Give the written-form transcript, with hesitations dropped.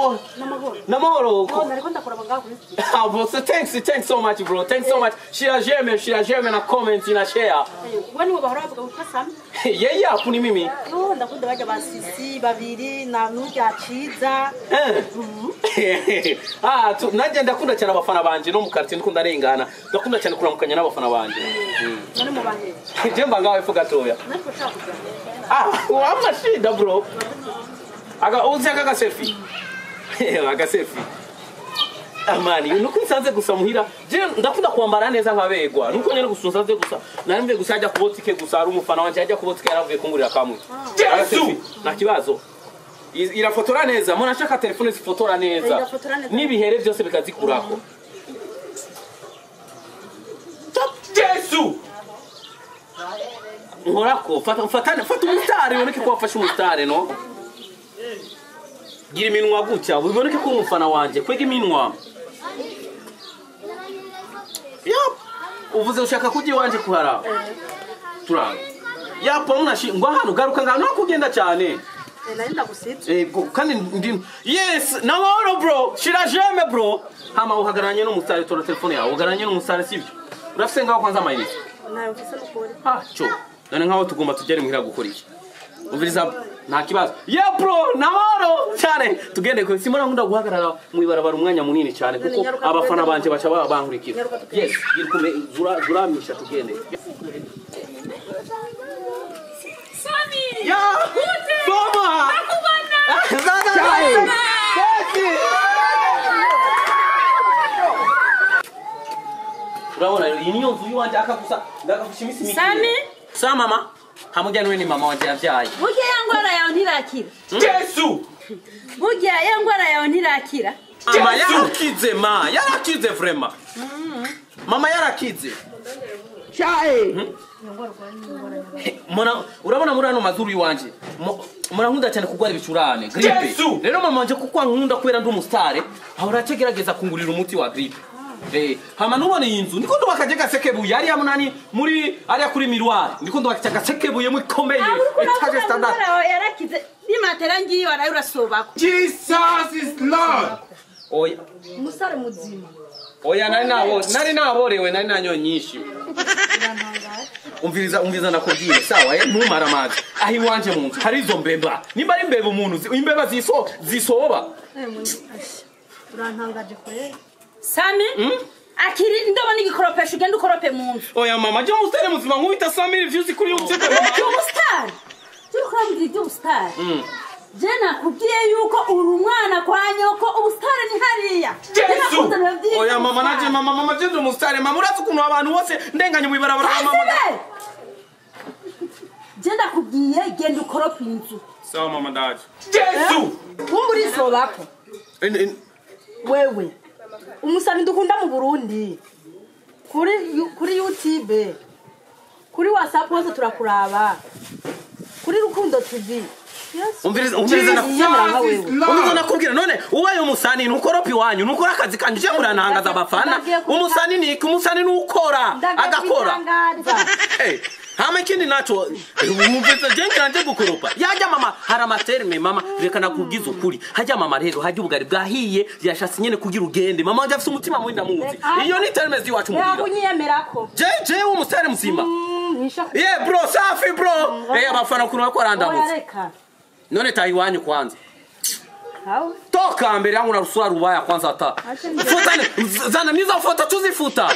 Oh, Namahoro. Namahoro. Oh, nariko ndakora bangaho kuri studio. Ah, bro, so thanks so much bro. Thanks so much. Shira jeme, shira jeme na comment na share. Wani wo bahora bavuga ko Sami? Yeah, kuni mimi. Oh, ndakunda bajya basisi babiri na nurya ciza. Ah, tu nanje ndakunda cyane abafana banje no mu quartier ndikunda rengana. Ndakunda cyane kuramukanya n'abafana banje. None mu bahe. Je mba ngawe fuga toya. Nariko shaka kuja. Ah, wama shida bro. Aga uzi aka selfie. Aga selfie. Amani, nuko nsanze gusa muhira. Je ndakunda kwambara neza nkabegwa. Nuko nyene gusa nsanze gusa. Narimve gusa ajya kubotike gusa ari umufana wanje ajya kubotike yaravuye kungurira kamwe. Yesu! Nta kibazo. Irafotora neza. Mona shaka telefone zifotora neza. Nibihere byose bikazikurako. Yesu! Nkorako, fata umutare uboneke ko wafashe umutare no. Gira iminwa gutya uboneke ko umufana wanje kwega iminwa. Yap, uvuze ushaka kujya iwanje kuharaba. Turanga. Yap, muna ngwa hano garuka ngano no kugenda cyane. Nari ndagusibye. Kandi ndi yes, namahoro bro. Shira jeme bro. Hama uhagaranye n'umutare tora telefone yawe. Uhagaranye n'umutare sibyo. Urafise ngaho kwanza amayinite. Nayo mfise n'ukuri. Ah, cyo. None nkaho tugomba tugere muhira gukora iki? Umviriza nta kibazo. Yeah bro, namahoro cyane. Tugende ko simona nkunda guhagarara mu ibarabara umwanya munini cyane kuko abafana banje bacha bankurikira. Yes, girikume zuramisha tugende. Sami! Ya! Mama! Nakubona! Urabona iyi niyo nzu yiwanje akagusa ndakagushimisa imikino. Sami? Sa mama. Hamujya niwe ni mama wanje yavyaye. Burya ya ngwara yawe ntirakira. Yesu! Burya ya ngwara yawe ntirakira. Mama yarakize ma, yarakize vraiment. Mama yarakize. Chae. Mona urabona muri ano mazuru yiwanje. Mona nkunda cyane kugwara ibicurane, gripe. Rero mama wanje kuko ankunda kwera ndi umustare, ahora acegerageza kungurira umuti wa gripe. Hama nubone inzu ndiko ndubaka je gasekebuye ari munani muri ari kuri miroir ndiko ndubaka gasekebuye mu komeye etage standard yarakize nimatera ngiyo arayo urasobako. Jesus is Lord. Oya umusare muzima. Oya nari naborewe nari nanyo nyinshi. Umviriza nakubwiye sawa ntumara amazi aho iwanje mu nzu hari izo mbeba nimba ari mbeba umuntu imbeba zisoba. Urantangaje kweli. Sami? Akiri ndabona igikoropesho ugenda ukorope mu nzu. Oya mama, je umusitari muzima nkubita 100,000 views kuri YouTube mama. Umusitari? Turi kurambira ibyo umusitari. Je nakubwiye yuko uri umwana kwa nyoko ubusitari ni hariya. Yesu! Oya mama naje mama je ndi umusitari mama urazi ukuntu abantu bose ndenganye mu ibarabara mama. Je ndakubwiye genda ukorope inzu. Sawa mama ndaje. Yesu! Wumburi sobako. Wewe umusani dukunda mu Burundi kuri YouTube kuri WhatsApp hose turakuraba kuri Rukundo TV. Umviriza umviriza nakubwira none ubaye umusani nukoropi wanyu nukora akazi kanje je murantangaza abafana. Umusani ni umusani nukora agakora. Hama ikindi naco umviriza je nje gukoropa yajya mama hari amaterme mama reka nakubwiza ukuri hajya mama rero hajya ubugari bwahiye yashatse nyene kugira ugende mama wanje afise umutima mwinda muzi iyo ni terme ziwacu mugira kunyiyemerako je umusare muzima. Yeah bro safi bro. Abafana kuno bako arandamutse none tayi wanyu kwanza. Toka mbere yangu na rusura rubaya kwanza ata. Futane zana nizo foto tuzifuta.